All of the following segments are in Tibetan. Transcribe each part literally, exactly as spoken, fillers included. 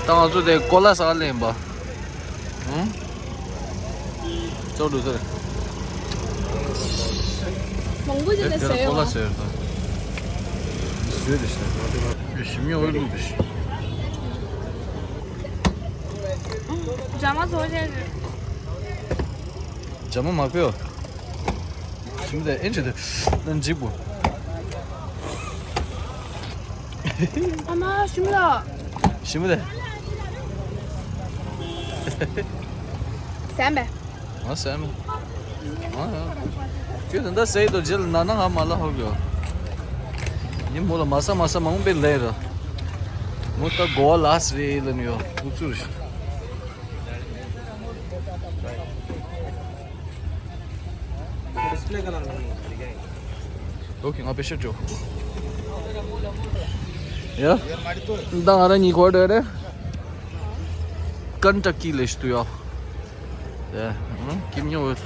ད་ང་ཚོ་དེ་ཀོ་ལ་ཟ་ལེན་པ། ཨང་། ཙོག་འགྲོ་ཟེར། མང་པོ་ཅིག་ལ་ཟེར་ཡོད་པ། ཀོ་ལ་ཟེར་ད། ཟོས་དེ་ཤི། ཞིམ་ཉོ་འོས་ལུགས་དེ་ཤི། ཇ་མ་ཚོ་ཆེ་རེད། ཇ་མ་མ་ཕེའོ། ཞིམ་དེ་ཨེན་ཅི་དེ་ན་འཇིག་པོ། ཨ་མ་ཞིམ་ལ། ཞིམ་དེ། ཟན་པས། ང་ཟན་མ། ང་ཡང་། ཁྱོད་དེ་འདྲ་ཟེར་དུ་རྗེས་ལ་ན་ན་ང་མ་ལ་ཧོ་གྱོ། ཡིན་མོ་ལ་མ་ས་མ་ས་མང་པོའི་ལས་ར། མོ་ད་གོ་བ་ལ་སི་རེད་ལ་ནི་ཡོ་ཁུག་ཚུར། ཨོ་ཁེ། ང་པེ་ཤར་འཇོག་ཡ། ད་ང་རང་གཉིས་ཀོ་ཌ་རེད། ཀན་ཊ་ཀི་ལས་ཤི་ཏུ་ཡ། ཡ། ཀིམ་ཉོ་ཝེ།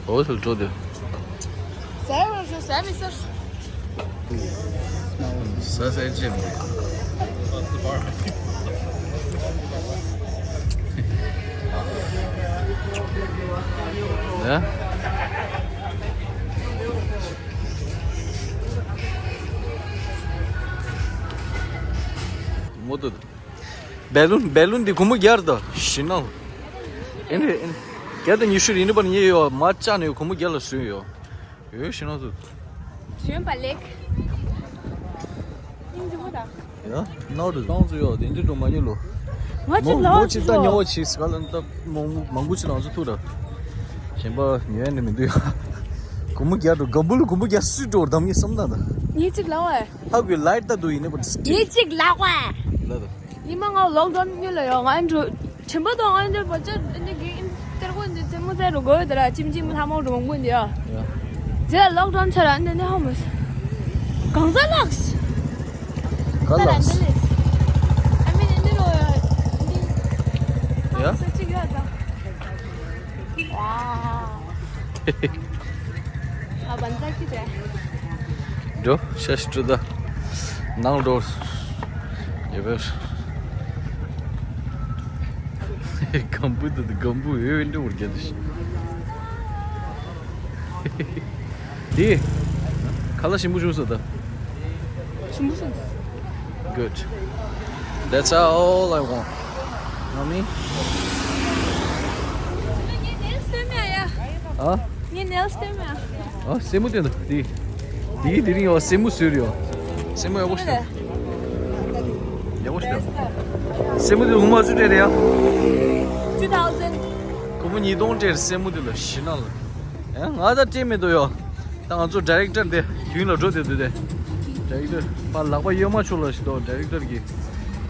ཨོ་ཐུལ་ཏྲོ་དེ། ཟས་རོ་ཞོ་ཟས་མི་ཟེར། ཟ་ཟས་ཅེས་མི། ཡ། མོ་ཏོ། བེ་ལུན་བེ་ལུན་འདི་སྒོར་མོ་བརྒྱ་རེད་ད། ཞི་ནང་། ཨེ་ནི་ཨེ་ནི། བརྒྱ་དང་ཉི་ཤུ་རེད། ནི་པ་ནི་ཡོད་མ་བཅག་ནས་སྒོར་མོ་བརྒྱ་ལ་བཟོས་ཡོད། ཡོད་ཞི་ནང་དུ། ཞོན་པ་ལེགས། ཨིན་ཇི་མོ་ད། ཡ། ནའོ་དུ་ཏང་ཙུ་ཡོད་དེ་འདྲི་འགྲོ་མ་ཉེ་ལོ། ང་ཅིག་མོ་ལའོ་མོ་ཅིག་ད་ཉོ་བ་ཆིག་ག་ལ་ད་མོ་མང་པོ་ཅིག་ལ་ང་ཚོ་ཐུག་ར། གཞན་པ་ཉོ་ཡ་ནི་མི་འདུག་ཡ། སྒོར་མོ་བརྒྱ་འགྲོ་ག་བུ་ལ་སྒོར་མོ་བརྒྱ་སུས་འགྲོ་བར་དམ་ངེས་བསམ་ད་ད། ངས་ཅིག་ལའོ་ཨེ། ཧ་གོའི་ལའིཊ་ད་དུ་ཡིན་ནི་པ་ངས་ཅིག་ལའོ་ཨེ། ལ་ད། ཉི་མ་ང་ལོག་ཌའོན་ཉུལ་ལ་ཡོད། ང་འགྲོ་ཆེན་པོ་དང་ང་འདྲ་པོ་ཅི་འདི་གི་ཨིན་སྟེར་གོ་འདི་ཙེ་མོ་ཙེ་རུ་གོ་ཡོད་དེ་ར་ཅིམ་ཅིམ་ལྷ་མོ་རུ་མང་པོ་འདི་ཡ། ཡ། ཛེ་ལོག་ཌའོན་ཆ་ར་འདི་འདི་ཧོ་མོ་གང་ཟ་ལགས། ག་ལགས། ཨ་མི་འདི་རུ་ཡ། ཡ། ཧོ་མོ་ཅིག་ཡོད་ད། ཝའོ། ཨ་བན་ཛ་ཀི་དེ། འགྲོ་ཤ་ཤི་ཀྲུ་ད། ནང་འགྲོ། ཡོད་པས། གམ་བུ་དུ་དུ་གམ་བུ་ཡོད་འདྲ་བོར་རྒྱ་དུ་ཤི། དེ། ཁ་ལག་ཞིམ་པོ་བྱུང་སོང་ད། ཞིམ་པོ་བྱུང་། Good. That's all I want. Mommy? ངའི་ནེལ་སི་སྟོན་མེད་ཡ། ཨ། ངའི་ནེལ་སི་སྟོན་མེད་ཡ། ཨ། སེན་མོ་སྟོན་དང་དེ། དེ་དེ་རིང་ཡོ་སེན་མོ་བཟོས་རེད་ཡོ། སེན་མོ་ཡག་པོ་ཞིག་སྟོན། ཡག་པོ་ཞིག་སྟོན། སེན་མོ་དེ་ལུང་མ་བཟོས་སྤྲད་རེད་ཡ། Two thousand. སྒོར་མོ་ཉིས་སྟོང་སྤྲད་སེན་མོ་དེ་ལ་ཞི་ན་ལ། ཨ། ང་ད་སྤྲད་མེད་དོ་ཡོ། ད་ང་ཚོ་ཌི་རེག་ཊར་འདི་རྒྱུན་ལ་འགྲོ་བསྡད་འདུག་སྟེ། ཌི་རེག་ཊར་ཕར་ལག་པ་གཡོན་མ་ཕྱོགས་ལ་ཞིག་འདུག་ཌི་རེག་ཊར་གྱིས།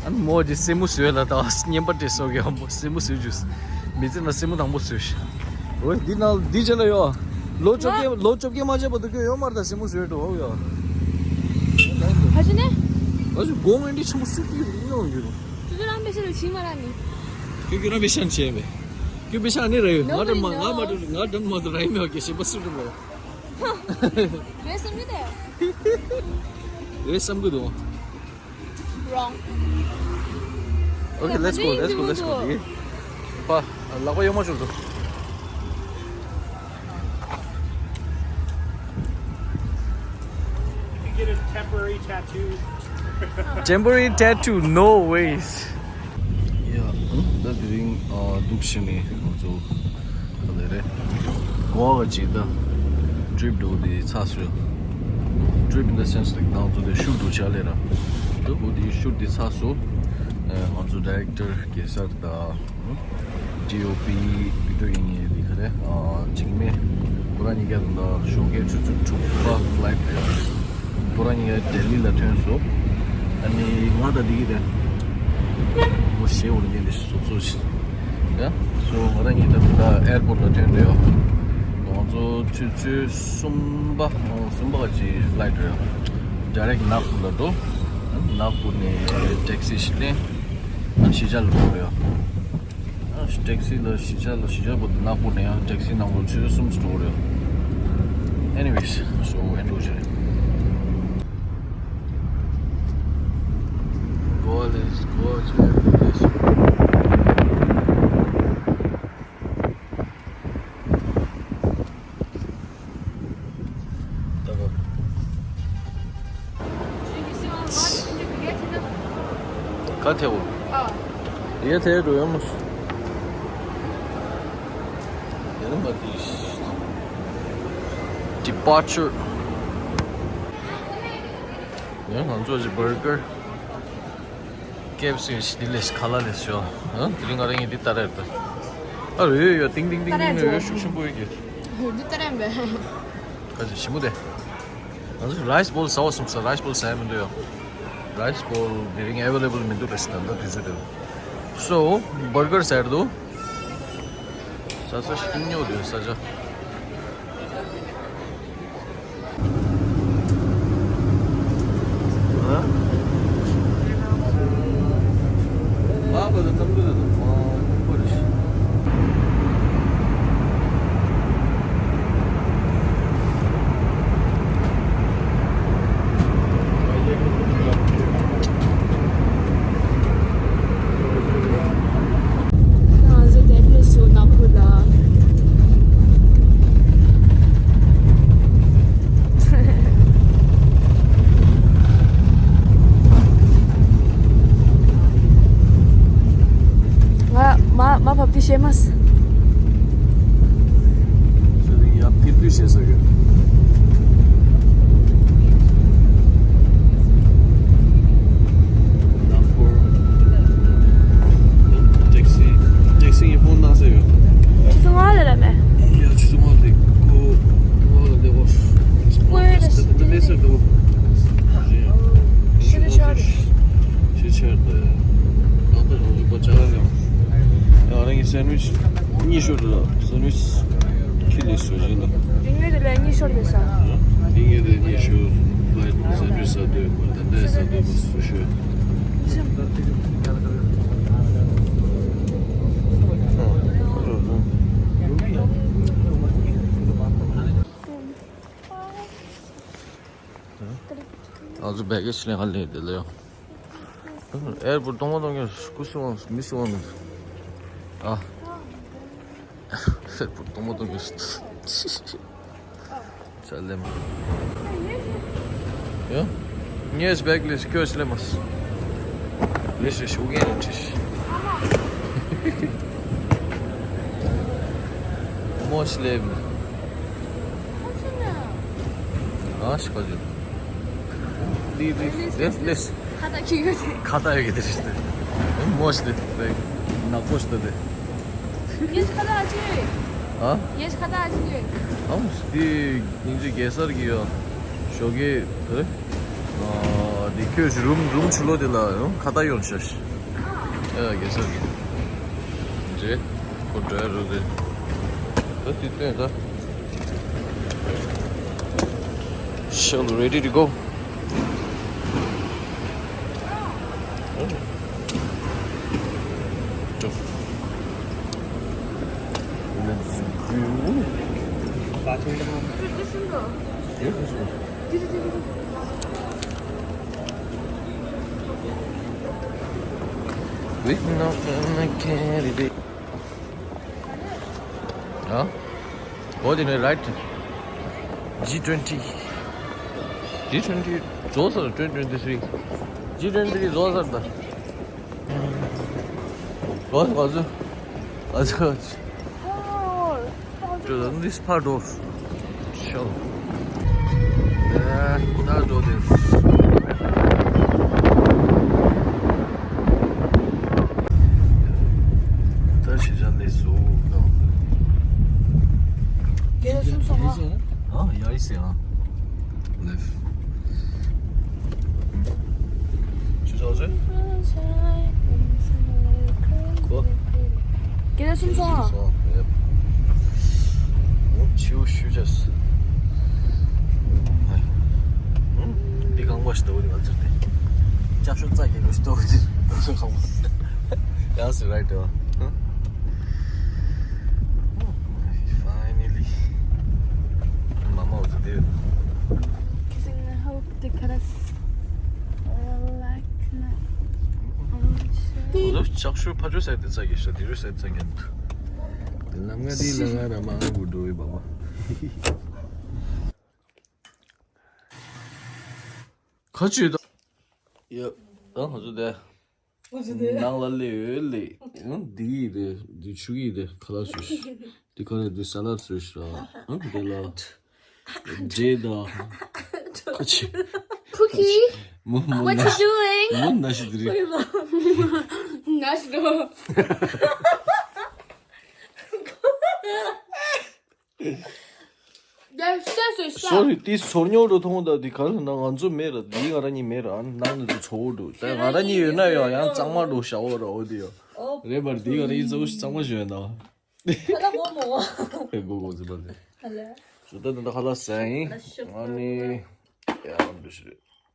ཨ་ནི་མོ་ཅིག་སེན་མོ་བཟོས་ལ་ད་བརྙན་པར་སྤྲད་སོགས་ཀྱི་མོ་སེན་མོ་བཟོས་བཅུག་མི་ཚེ་ན་སེན་མོ་དང་པོ་བཟོས་ཤག་འོ་འདི་ནང་འདི་བྱས་ན་ཡོ། ལོ་བཅོ་བརྒྱད་ལོ་བཅོ་བརྒྱད་མ་བྱས་པ་དུ་ཁྱོད་ཡོད་མ་རེད་ད་སེན་མོ་བཟོས་འགྲོ་འོ་ཡོ། ཕ་ཆུ་ནས། ང་ཚོ་སྒོ་ངའི་འདི་ཆེན་པོ་སུ་ཏིག་རིག་ཡོང་གི་རུང་། ཆུ་ཚོད་རང་པེ་ཤ་རུ་ཕྱིན་མ་ར་ནི། ཁྱོད་ཁྱོད་རང་པེ་ཤ་བྱས་པས། ཁྱོད་པེ་ཤ་ནི་ར་ཡོད། ང་འདྲ་མ་ང་མ་འདྲ་ང་འདྲ་མ་འདྲ་ར་ཡིན་མེད་ཀྱི་ཞིབ་པ་སུ་འདྲ་མོ། རེད་བསམ་གི་དེ། རེད་བསམ་གི་འདུག Wrong. Okay, let's go, let's go, let's go. ཡེ། ཕ། ལག་པ་གཡོན་མ་བྱུག་དོ། You get a temporary tattoo. Temporary tattoo, no ways. ཡ། ད་དེ་རིང་འདུག་ཤི་ནས་ང་ཚོ་ག་ལེ་རེད། གོ་བ་ཅིག་ད་ཊི་རིབ་འགྲོ་དེ་ཚགས་སུ། ཊི་རིབ་in the sense like ང་ཚོ་དེ་ཤུཊ་འགྲོ་ཆ་ལེ་ར། ད་འོ་དེ་ཤུཊ་དེ་ཚགས་སུ། ང་ཚོ་ཌི་རེག་ཊར་གེ་སར་དང་ཌི་ཨོ་པི་བི་ཀྲོ་ཡིན་ངེས་དེ་ག་རེ། འཇིགས་མེད་ཁོ་རང་གཉིས་ཀ་དང་ད་ཞོགས་ཀའི་ཆུ་ཚོད་དྲུག་པ་ཕ་ལའིཊ་རེད། ཁོ་རང་གཉིས་ཀ་ལྡི་ལི་ལ་ཐོན་སོང་། ཨ་ནི་ང་དང་འདི་གི་དེ་མོ་ཞེ་འོར་ཉེ་དེ་སོ་སོ་ཞིག་ཡ། སོ་ང་རང་གཉིས་ད་ད་ཨེར་པོར་ལ་ཐོན་འདོད་ཡོད། ང་ཚོ་ཆུ་ཚོད་གསུམ་པ་གསུམ་པ་གི་ཕ་ལའིཊ་རེད། ཌི་རེག་ནག་པུར་ལ་འགྲོ། ནག་པུར་ནས་ཊེག་སི་ཞིག་ལེན། གཞིས་ཆགས་ལ་འགྲོ་གི་ཡོད། ཊེག་སི་ལ་གཞིས་ཆགས་ལ་གཞིས་ཆགས་བར་དུ་ནག་པུར་ནས་ཡང་ཊེག་སི་ནང་ལ་ཆུ་ཚོད་གསུམ་ཙམ་འགྲོ་གི་རེད། Anyways, so enjoy བྱེད། གོ་བ་ལེན་གོ་བ་ ག་ཐེ་བོ། ཨ། ཡེ་ཐེ་རུ་ཡོང་མོ། ཡེ་རུ་མ་དི། Departure། ཡང་ང་ཚོ་ཅི་བར་གར། ཀེ་ཨེཕ་སི་ཞིག་འདི་ལས་ཁ་ལག་ལས་ཤོ། ཨ། དེ་རིང་ང་རང་གིས་འདི་ལྟ་ར་ཡོད་ད། ཨ་རེ་ཡོད་ཡོད། ཏིང་ཏིང་ཏིང་ཏིང་ཡོད་ཡོད། ཤུགས་ཆེན་པོ་ཡོད་ཀྱི། འདི་ལྟ་ར་ཡོད་པས། ཁ་ཅིག་ཞིམ་པོ་དེ། ང་ཚོ་རའི་སི་བོལ་ཟ་བ་སོང་ས། རའི་སི་བོལ་ཟ་ཡ་མི་འདུག་ཡོ། རའི་སི་བོལ་དེ་རིང་ཨེ་ཝེ་ལེ་བལ་མི་འདུག་རེད་ཟེར། ད་ལྟ་དུས་ཚོད་དེ། སོ་བར་གར་ཟེར་འདུག་ས་ས་ཤིང་ཉོ་དུས་ས་ཆ། ང་མ་མ་བབས་དུས་ཤེས་མ་སོང་། ཁྱོད་ནི་ཡར་ཕེབས་དུས་ཤེས་སོང་ཡོད། ནག་པོ། ཊེག་སི། ཊེག་སི་ཡི་ཕོན་གནང་ས་ཡོད། ཆུ་ཚོད་ལྔ་ལ་ལ་མེད། ཡ་ཆུ་ཚོད་ལྔ་དེ་ཁོ་ལྔ་ལ་འདེགས་པ། ཨོའེ་ད་ད་ད་མེད་ཟེར་འདུག་ཤི་ཆར། ཤི་ཆར་དེ། ད་ལྟ་རང་ལུག་པ་ཅ་ལག་ཡང་། ཡང་རང་གི་སེན་ཝིཆ་གཉིས་ཤོར་འདུག་སེན་ཝིཆ་ཁྱི་ལས་སུ་བཞིན་ལ། འདི་ངོས་དེ་ལས་གཉིས་ཤོར་འདུག་ས། འདི་ངོས་དེ་གཉིས་ཤོར། ཕ་སེན་ཝིཆ་ཟ་འདོད་མ། ད་ལྟ་ཟ་འདོད་མ་སུ་ཤོད། ང་ཚོ་བྷེ་གེ་ཇི་ལེན་ག་ལེན་དེ་ལ་ཡོང་། ཨེར་པོར་ཊི་གཏོང་མ་གཏོང་གི་སྐུ་སྲུང་མི་སྲུང་མི། ཨ། ཨེར་པོར་ཊི་གཏོང་མ་གཏོང་གི། ཅ་ལེ་མ། ཡ། ངས་བྷེག་ལས་ཁྱོད་ལེ་མ། ལེ་ཤི་ཤུ་གེ་ནི་ཁྲིཤ། མོ་ཤི་ལེ་མ། ཨ་ཤི་ཁ་ཅི། ལི་ལི་ལེ་ལེ། ཁ་ཏ་ཁི་གི་ཁ་ཏ་ཡོད་གི་དེ་ཤི་དེ། མོ་ཤི་དེ་དེ། ནག་པོ་ཤི་དེ་དེ། ངས་ཁ་ཏ་ཅི། ཨ། ངས་ཁ་ཏ་ཅི་ཡོད། ཨམ་དེ་སྙིང་རྗེ་གེ་སར་གྱི་ཡོད། ཞོགས་ཀས་དེ། ཨ་དེ་ཁྱོད་རུམ་རུམ་ཆུ་ལོ་དེ་ལ་ཡང་ཁ་ཏ་ཡོང་ཤག་ཨ་གེ་སར་གྱི། རྗེ། ཁོ་འགྲོ་ཡ་རུ་རེད། ད་དེ་སྟོན་ད། Shall ready to go. Let's go. Yeah, this one. Waiting up on the candidate. Huh? What in the right? G twenty. G twenty. Those are twenty twenty-three. G twenty-three. Those are the. What was it? This part of show. Yeah, that door is. ད་ཤི་ཇ་ལེ་སོ་ནོ། ཡ་ཡ་སུམ་སོང་ཨ། ཨ་ཡ་ཡི་སེ་ཨ། Left. ཆུ་ཚོད་ཚོད། གོ། སྐད་ཆ་གསུམ་སོང་ཨ། སོང་། ཡབ། ཨོ་ཆུ་ཤུ་ཅེས། འདི་གང་པ་ཞིག་འདུག་ང་ཚོ་དེ། ལྕགས་ཤོག་རྩ་རྒྱག་གི་ཞིག་འདུག་དེ། ང་ཚོ་གང་པ། ཡང་སི་རའིཊ་འདུག Finally. མ་མ་འོ་ཚོ་དེ། Kissing the hope the colors like. འོ་ལྕགས་ཤོག་ཕ་ཆོས་ཟེར་དེ་རྩ་རྒྱག་ཤག་དེ་རུ་ཟེར་རྩ་རྒྱག་དེ་ལམ་ང་དེ་ལ་ང་ར་མ་ང་བུ་འགྲོ་བའི་བ་བ། ཁ་ཆུ་དང་། ཡ། ད་ང་ཚོ་དེ། ནང་ལ་ལེ་ཡོད་ལེ། འདི་ཡི་དེ་འདི་ཆུ་ཡི་དེ་ཁ་ལག་ཟོས་ཤིག་འདི་ཁ་ལག་འདི་ས་ལ་ཟོས་ཤིག་ར། འདི་ལ་འབྲས་དང་ཁ་ཆེ། Cookie, མོ་མོ what you ན་ཤི། Doing? མོ་ན་ཤི་དི་རི། Nice though. That's just a shot. Sorry, དེ་སོར་ཉོ་རུ་མཐོང་ད་དེ་ག་ལ་ན་ང་ཚོ་མེད་ར། དེ་ང་རང་གཉིས་མེད་ར། ནང་ནས་དུ་ཚོ་བོ་འདུག་ད་ང་རང་གཉིས་ཡོད་ན་ཡོད་ཡང་གཙང་མ་འགྲོ་ཤ་བོ་ར་འོ་དེ་ཡོད། ཨོ། རེད་པར་དེ་ང་རང་གཉིས་ཚོ་གཙང་མ་ཞོན་ད། ཁ་ལག་གོ་མོ། ཨེ་གོ་གོ་ཟི་པ་ལེ། ཁ་ལག་ཞོ་ད་ད་ད་ཁ་ལག་ཟ་ཡིན། ཨ་ནི་ཡ་འདུ་ཤི་རེད།